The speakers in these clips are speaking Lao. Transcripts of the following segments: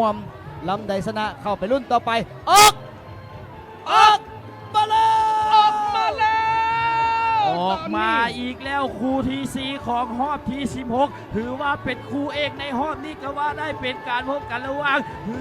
ອມ ລຳໃດຊະນະເຂົ້າໄປລຸ້ນຕໍ່ໄປ. ອອກ! ອອກມາແລ້ວ! ອອກມາແລ້ວ! ອອກມາອີກແລ້ວ ຄູ່ທີສີ່ຂອງຮອບທີສິບຫົກ ຖືວ່າເປັນຄູ່ເອກໃນຮອບນີ້ກໍວ່າໄດ້ ເປັນການພົບກັນລະຫວ່າງເຮື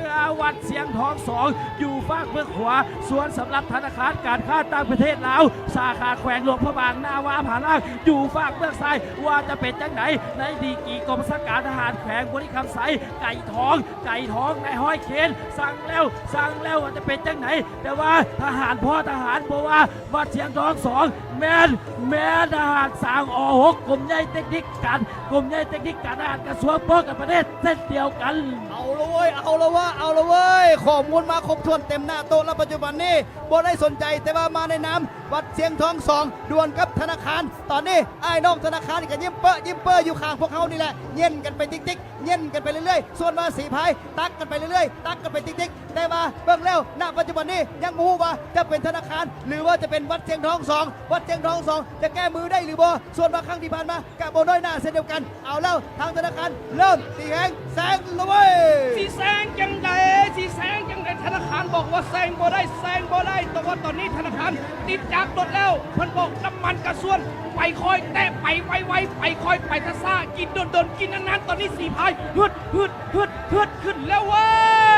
ອວັດຊຽງທອງສອງ ຢູ່ຟາກເບື້ອງຂວາ, ສ່ວນສຳລັບທະນາຄານການຄ້າຕ່າງປະເທດລາວ ສາຂາແຂວງຫຼວງພະບາງ ນາວາຜານາກ ຢູ່ຟາກເບື້ອງຊ້າຍ ວ່າຈະເປັນຈັ່ງໃດ ໃນດີກຣີກອງບັນຊາການທະຫານແຂວງບໍລິຄຳໄຊ ໄກ່ທອງ ໄກ່ທອງ ນາຍຮ້ອຍເຄນ ສັ່ງແລ້ວ ສັ່ງແລ້ວ ວ່າຈະເປັນຈັ່ງໃດ ແຕ່ວ່າທະຫານພໍ່ທະຫານ ເພາະວ່າວັດຊຽງທອງສອງ ແມ່ນ ແມ່ນທະຫານສາງ ອ ຫົກ ກົມໃຫຍ່ເຕັກນິກການ ກົມໃຫຍ່ເຕັກນິກການທະຫານ ກະຊວງປ້ອງກັນປະເທດເຊັ່ນດຽວກັນ. ເອົາລະເວີຍ ເອົາລະວະ ເອົາລະເວີຍ ຂໍ້ມູນມາຄົບຖ້ວນເຕັມໜ້າໂຕະແລ້ວ ປັດຈຸບັນນີ້ບໍ່ໄດ້ສົນໃຈ ແຕ່ວ່າມາໃນນາມວັດຊຽງທອງສອງ ດວນກັບທະນາຄານ. ຕອນນີ້ອ້າຍນ້ອງທະນາຄານກະຍິ້ມເປິ້ຍຍິ້ມເປິ້ຍຢູ່ຂ້າງພວກເຮົານີ້ແຫຼະ ເຢັນກັນໄປຕິກໆ ເຢັນກັນໄປເລື້ອຍໆ ສ່ວນວ່າສີພາຍຕັກກັນໄປເລື້ອຍໆ ຕັກກັນໄປຕິກໆ ແຕ່ວ່າເບິ່ງແລ້ວ ນະປັດຈຸບັນນີ້ຍັງບໍ່ຮູ້ວ່າຈະເປັນທະນາຄານ ຫຼືວ່າຈະເປັນວັດຊຽງທອງສອງ ວັດຊຽງທອງສອງຈະແກ້ມືໄດ້ຫຼືບໍ່ ສ່ວນວ່າຄັ້ງທີ່ຜ່ານມາກະບໍ່ນ້ອຍໜ້າເຊັ່ນດຽວກັນ. ເອົາແລ້ວ ທາງທະນາຄານເລີ່ມຕີແຮງແຊງລະເວີຍ ຊິແຊງຈັ່ງໃດ ຊິແຊງຈັ່ງໃດ ທະນາຄານບອກວ່າແຊງບໍ່ໄດ້ ແຊງບໍ່ໄດ້ ແຕ່ວ່າຕອນນີ້ທະນາຄານຕິດຈາກລົດແລ້ວ ເພິ່ນບອກນ້ຳມັນກະຊວນ ໄປຄ່ອຍແຕະ ໄປໄວໆ ໄປຄ່ອຍ ໄປຊ້າໆ ກິນດົນໆ ກິນນານໆ ຕອນນີ້ສີພາຍ ຮຶດ ຮຶດ ຮຶດ ຮຶດ ຂຶ້ນແລ້ວເວີ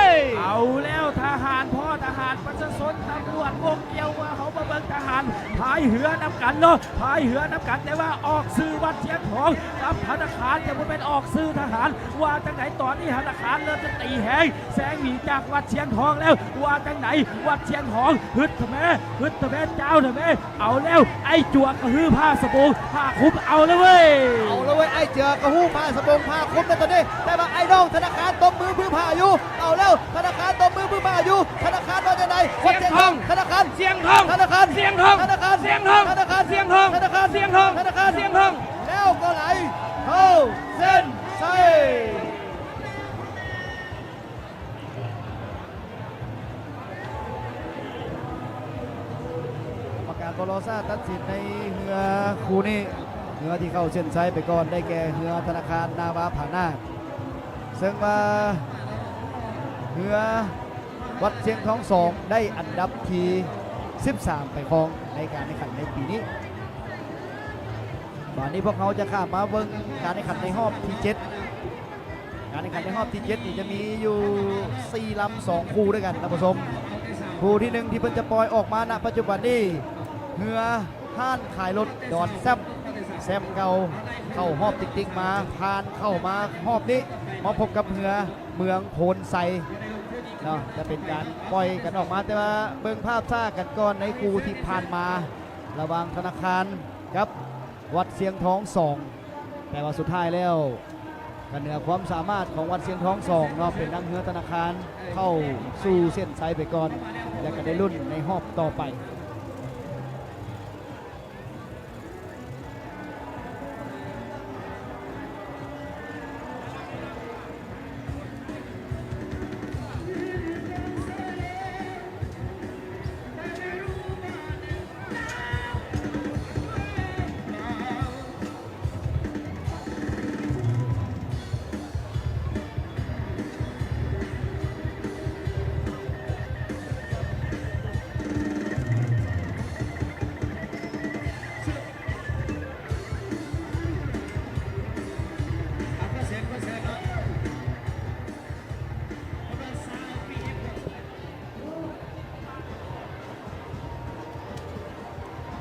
ຍ. ເອົາແລ້ວ ທະຫານພໍ່ທະຫານ ປະຊາຊົນ ຕຳຫຼວດ ວົງກ້ຽວ ວ່າເຮົາມາເບິ່ງທະຫານພາຍເຮືອນຳກັນເນາະ ພາຍເຮືອນຳກັນ ແຕ່ວ່າອອກຊື່ວັດຊຽງທອງກັບທະນາຄານ ຈະບໍ່ແມ່ນອອກຊື່ທະຫານ. ວ່າຈັ່ງໃດ ຕອນນີ້ທະນາຄານເລີ່ມຈະຕີແຮງ ແຊງໜີຈາກວັດຊຽງທອງແລ້ວ ວ່າຈັ່ງໃດ ວັດຊຽງທອງ ຮຶດທະແມ ຮຶດທະແມ ຈ້າວທະແມ. ເອົາແລ້ວ ໄອ້ຈົວກະຫື້ຜ້າສະໂບງຜ້າຄຸມ ເອົາແລ້ວເວີຍ ເອົາແລ້ວເວີຍ ໄອ້ຈົວກະຫື້ຜ້າສະໂບງຜ້າຄຸມແລ້ວຕອນນີ້ ແຕ່ວ່າໄອ້ນ້ອງທະນາຄານຕົບມືບື້ຜ້າຢູ່. ເອົາແລ້ວ ທະນາຄານຕົບມືບື້ຜ້າຢູ່ ທະນາຄານວ່າຈັ່ງໃດ ວັດຊຽງທອງ ທະນາຄານ ຊຽງທອງ ທະນາຄານ ຊຽງທອງ ທະນາຄານ ຊຽງທອງ ທະນາຄານ ຊຽງທອງ ທະນາຄານ ຊຽງທອງ ທະນາຄານ ຊຽງທອງ ແລ້ວກໍໄຫຼເຂົ້າເສັ້ນໄຊ. ກຳມະການບໍ່ລໍຊ້າຕັດສິນໃນເຮືອຄູ່ນີ້ ເຮືອທີ່ເຂົ້າເສັ້ນໄຊໄປກ່ອນໄດ້ແກ່ເຮືອທະນາຄານນາວາຜານາກ ເຊິ່ງວ່າເຮືອວັດຊຽງທອງສອງໄດ້ອັນດັບທີສິບສາມໄປຄອງໃນການແຂ່ງຂັນໃນປີນີ້. ບາດນີ້ພວກເຮົາຈະຂ້າມມາເບິ່ງການແຂ່ງຂັນໃນຮອບທີເຈັດ. ການແຂ່ງຂັນໃນຮອບທີເຈັດນີ້ຈະມີຢູ່ສີ່ລຳສອງຄູ່ດ້ວຍກັນທ່ານຜູ້ຊົມ. ຄູ່ທີໜຶ່ງທີ່ເພິ່ນຈະປ່ອຍອອກມານະປັດຈຸບັນນີ້ ເຮືອຮ້ານຂາຍລົດດອນແຊມ ແຊມເກົ່າເຂົ້າຮອບຕິກໆມາ ຜ່ານເຂົ້າມາຮອບນີ້ ມາພົບກັບເຮືອເມືອງໂພນໄຊເນາະ ຈະເປັນການປ່ອຍກັນອອກມາ. ແຕ່ວ່າເບິ່ງພາບຊ້າກັນກ່ອນໃນຄູ່ທີ່ຜ່ານມາ ລະຫວ່າງທະນາຄານກັບ ວັດຊຽງທອງສອງ ແຕ່ວ່າສຸດທ້າຍແລ້ວ ກໍເໜືອຄວາມສາມາດຂອງວັດຊຽງທອງສອງເນາະ ເປັນນັກເຮືອທະນາຄານເຂົ້າສູ່ເສັ້ນໄຊໄປກ່ອນ ແລະ ກໍໄດ້ລຸ້ນໃນຮອບຕໍ່ໄປ.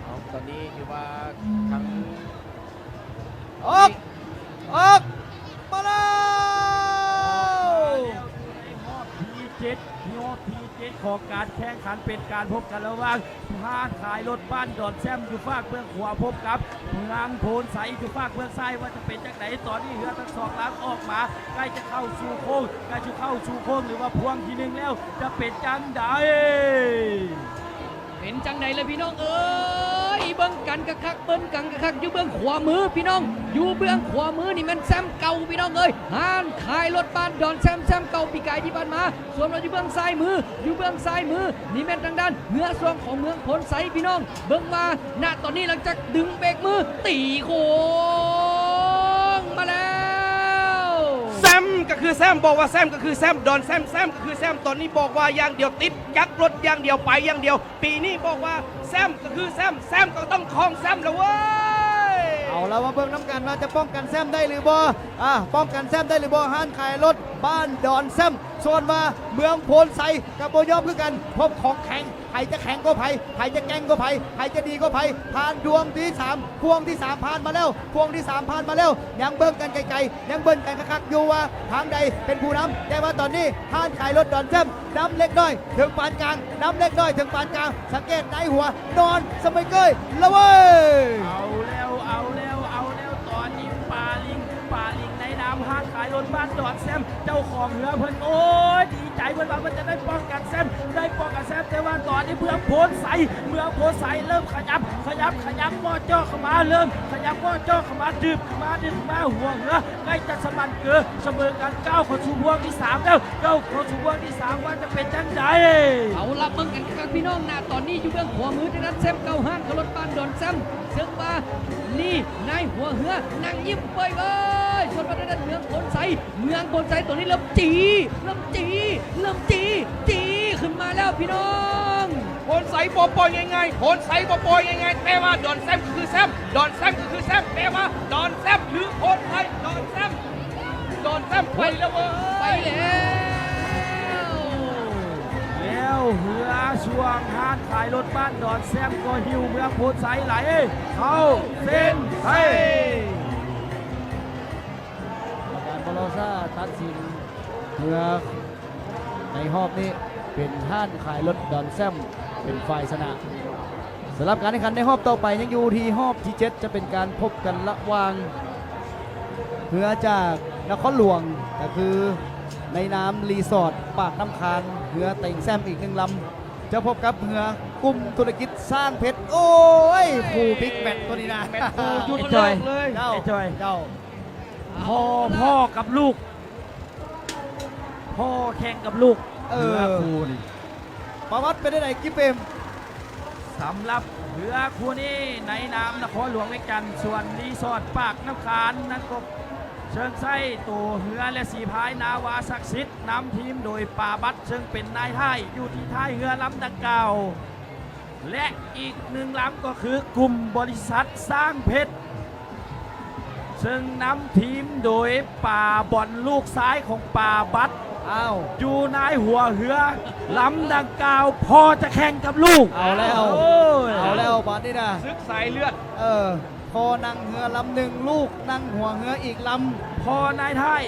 ເອົາ ຕອນນີ້ຖືວ່າທັງ ອອກ ອອກມາແລ້ວ ຮອບທີເຈັດ ຮອບທີເຈັດຂອງການແຂ່ງຂັນ ເປັນການພົບກັນລະຫວ່າງ ຮ້ານຂາຍລົດບ້ານດອນແຊມຢູ່ຟາກເບື້ອງຂວາ ພົບກັບເມືອງໂພນໄຊຢູ່ຟາກເບື້ອງຊ້າຍ ວ່າຈະເປັນຈັ່ງໃດ. ຕອນນີ້ເຮືອທັງສອງລຳອອກມາ ໃກ້ຈະເຂົ້າສູ່ໂຄ້ງ ໃກ້ຈະເຂົ້າສູ່ໂຄ້ງ ຫຼືວ່າພວງທີໜຶ່ງແລ້ວ ຈະເປັນຈັ່ງໃດ? ເປັນຈັ່ງໃດລະພີ່ນ້ອງເອີຍ ເບິ່ງກັນຄັກໆ ເບິ່ງກັນຄັກໆ ຢູ່ເບື້ອງຂວາມືພີ່ນ້ອງ ຢູ່ເບື້ອງຂວາມືນີ້ແມ່ນແຊມເກົ່າພີ່ນ້ອງເອີຍ ຮ້ານຂາຍລົດບ້ານດອນແຊມ ແຊມເກົ່າປີກາຍທີ່ຜ່ານມາ. ສ່ວນວ່າຢູ່ເບື້ອງຊ້າຍມື ຢູ່ເບື້ອງຊ້າຍມືນີ້ແມ່ນທາງດ້ານເຮືອຊ່ວງຂອງເມືອງໂພນໄຊພີ່ນ້ອງ ເບິ່ງວ່ານະຕອນນີ້ຫຼັງຈາກດຶງເບຣກມື ຕີໂຄ້ງມາແລ້ວ ແຊມ ກໍຄືແຊ້ມ ບອກວ່າແຊ້ມກໍຄືແຊ້ມ ດອນແຊ້ມ ແຊ້ມກໍຄືແຊ້ມ ຕອນນີ້ບອກວ່າຢ່າງດຽວ ຕິດຈັກລົດຢ່າງດຽວ ໄປຢ່າງດຽວ ປີນີ້ບອກວ່າແຊ້ມກໍຄືແຊ້ມ ແຊ້ມກໍຕ້ອງຄອງແຊ້ມແລ້ວເວີຍ. ເອົາລະ ມາເບິ່ງນຳກັນວ່າຈະປ້ອງກັນແຊ້ມໄດ້ຫຼືບໍ່ ອາ ປ້ອງກັນແຊ້ມໄດ້ຫຼືບໍ່ ຮ້ານຂາຍລົດບ້ານດອນແຊ້ມ. ສ່ວນວ່າເມືອງໂພນໄຊກໍບໍ່ຍອມຄືກັນ ພົບຂອງແຂງ ໃຜຈະແຂງກວ່າໃຜ ໃຜຈະແກ່ງກວ່າໃຜ ໃຜຈະດີກວ່າໃຜ ຜ່ານດວງທີສາມ ພວງທີສາມຜ່ານມາແລ້ວ ພວງທີສາມຜ່ານມາແລ້ວ ຍັງເບິ່ງກັນໄກໆ ຍັງເບິ່ງກັນຄັກໆຢູ່ວ່າທາງໃດເປັນຜູ້ນຳ ແຕ່ວ່າຕອນນີ້ຮ້ານຂາຍລົດດອນແຊ້ມນຳເລັກນ້ອຍເຖິງປານກາງ ນຳເລັກນ້ອຍເຖິງປານກາງ ສັງເກດໃນຫົວນອນສະໄມເກີຍລະເວີຍ. ເອົາແລ້ວ ເອົາແລ້ວ ເອົາແລ້ວ ຕອນນີ້ປາລິງ ປາລິງໃນນາມຮ້ານຂາຍລົດບ້ານດອນແຊ້ມ ເຈົ້າຂອງເຮືອເພິ່ນ ໂອ້ຍ ດີໃຈ ເພິ່ນວ່າເພິ່ນຈະໄດ້ປ້ອງກັນແຊ້ມ ໄດ້ປ້ອງກັນແຊ້ມ ແຕ່ວ່າຕອນນີ້ເມືອງໂພນໄຊ ເມືອງໂພນໄຊເລີ່ມຂະຫຍັບ ຂະຫຍັບ ຂະຫຍັບ ເໝາະເຈາະເຂົ້າມາ ເລີ່ມຂະຫຍັບ ເໝາະເຈາະເຂົ້າມາ ດຶບຂຶ້ນມາ ດຶບຂຶ້ນມາ ຫົວເຮືອໃກ້ຈະສະໝັ່ນເກີ ສະເໝີກັນ ກ້າວເຂົ້າສູ່ພວງທີສາມແລ້ວ ກ້າວເຂົ້າສູ່ພວງທີສາມ ວ່າຈະເປັນຈັ່ງໃດ? ເອົາລະ ເບິ່ງກັນຄັກໆ ພີ່ນ້ອງນະ ຕອນນີ້ຢູ່ເບື້ອງຂວາມືທາງດ້ານແຊ້ມ ເຂົ້າຮ້ານຂາຍລົດບ້ານດອນແຊ້ມ ເຊິ່ງວ່ານີ້ນາຍຫົວເຮືອນັ່ງຍິ້ມເປີຍເອີຍ ສ່ວນວ່າທາງດ້ານເມືອງໂພນໄຊ ເມືອງໂພນໄຊຕອນນີ້ເລີ່ມຈີ່ ເລີ່ມຈີ່ ເລີ່ມຈີ່ ຈີ່ຂຶ້ນມາແລ້ວພີ່ນ້ອງ. ໂພນໄຊບໍ່ປ່ອຍງ່າຍໆ ໂພນໄຊບໍ່ປ່ອຍງ່າຍໆ ແຕ່ວ່າດອນແຊ້ມກໍຄືແຊ້ມ ດອນແຊ້ມກໍຄືແຊ້ມ ແຕ່ວ່າດອນແຊ້ມ ຫຼື ໂພນໄຊ ດອນແຊ້ມ ດອນແຊ້ມໄປແລ້ວເວີຍ ໄປແລ້ວ ແລ້ວເຮືອຊ່ວງຮ້ານຂາຍລົດບ້ານດອນແຊ້ມກໍຫິ້ວເມືອງໂພນໄຊໄຫຼເຂົ້າເສັ້ນໄຊ. ກຳມະການ ບລສ ຕັດສິນເຮືອໃນຮອບນີ້ເປັນຮ້ານຂາຍລົດດອນແຊ້ມເປັນຝ່າຍຊະນະ. ສຳລັບການແຂ່ງຂັນໃນຮອບຕໍ່ໄປຍັງຢູ່ທີ່ຮອບທີເຈັດ ຈະເປັນການພົບກັນລະຫວ່າງເຮືອຈາກນະຄອນຫຼວງ ກໍຄືໃນນາມຣີສອດປາກນ້ຳຄານ ເຮືອເຕັງແຊ້ມອີກໜຶ່ງລຳ ຈະພົບກັບເຮືອກຸ່ມທຸລະກິດຊ້າງເພັດ. ໂອ້ຍ ຄູ່ບິກແມັດຕົວນີ້ນະ ແມັດຄູ່ຢຸດໂລກເລີຍ ເຈົ້າ ເຈົ້າ ພໍ່ ພໍ່ກັບລູກ ພໍ່ແຂ່ງກັບລູກ ເອີ ເຮືອຄູ່ນີ້ ປະຫວັດເປັນຈັ່ງໃດ ກິເປມ? ສຳລັບເຮືອຄູ່ນີ້ ໃນນາມນະຄອນຫຼວງວຽງຈັນ ສ່ວນຣີສອດປາກນ້ຳຄານນັ້ນກໍເຊິ່ງໃຊ້ໂຕເຮືອ ແລະ ສີພາຍນາວາສັກສິດ ນຳທີມໂດຍປາບັດ ເຊິ່ງເປັນນາຍທ້າຍຢູ່ທີ່ທ້າຍເຮືອລຳດັ່ງກ່າວ ແລະ ອີກໜຶ່ງລຳກໍຄືກຸ່ມບໍລິສັດຊ້າງເພັດ ເຊິ່ງນຳທີມໂດຍປາບອນ ລູກຊາຍຂອງປາບັດ ອ້າວ ຢູ່ໃນຫົວເຮືອລຳດັ່ງກ່າວ ພໍ່ຈະແຂ່ງກັບລູກ. ເອົາແລ້ວ ໂອ້ຍ ເອົາແລ້ວບາດນີ້ນະ ສຶກສາຍເລືອດ ເອີ ພໍ່ນັ່ງເຮືອລຳໜຶ່ງ ລູກນັ່ງຫົວເຮືອອີກລຳ ພໍ່ນາຍທ້າຍ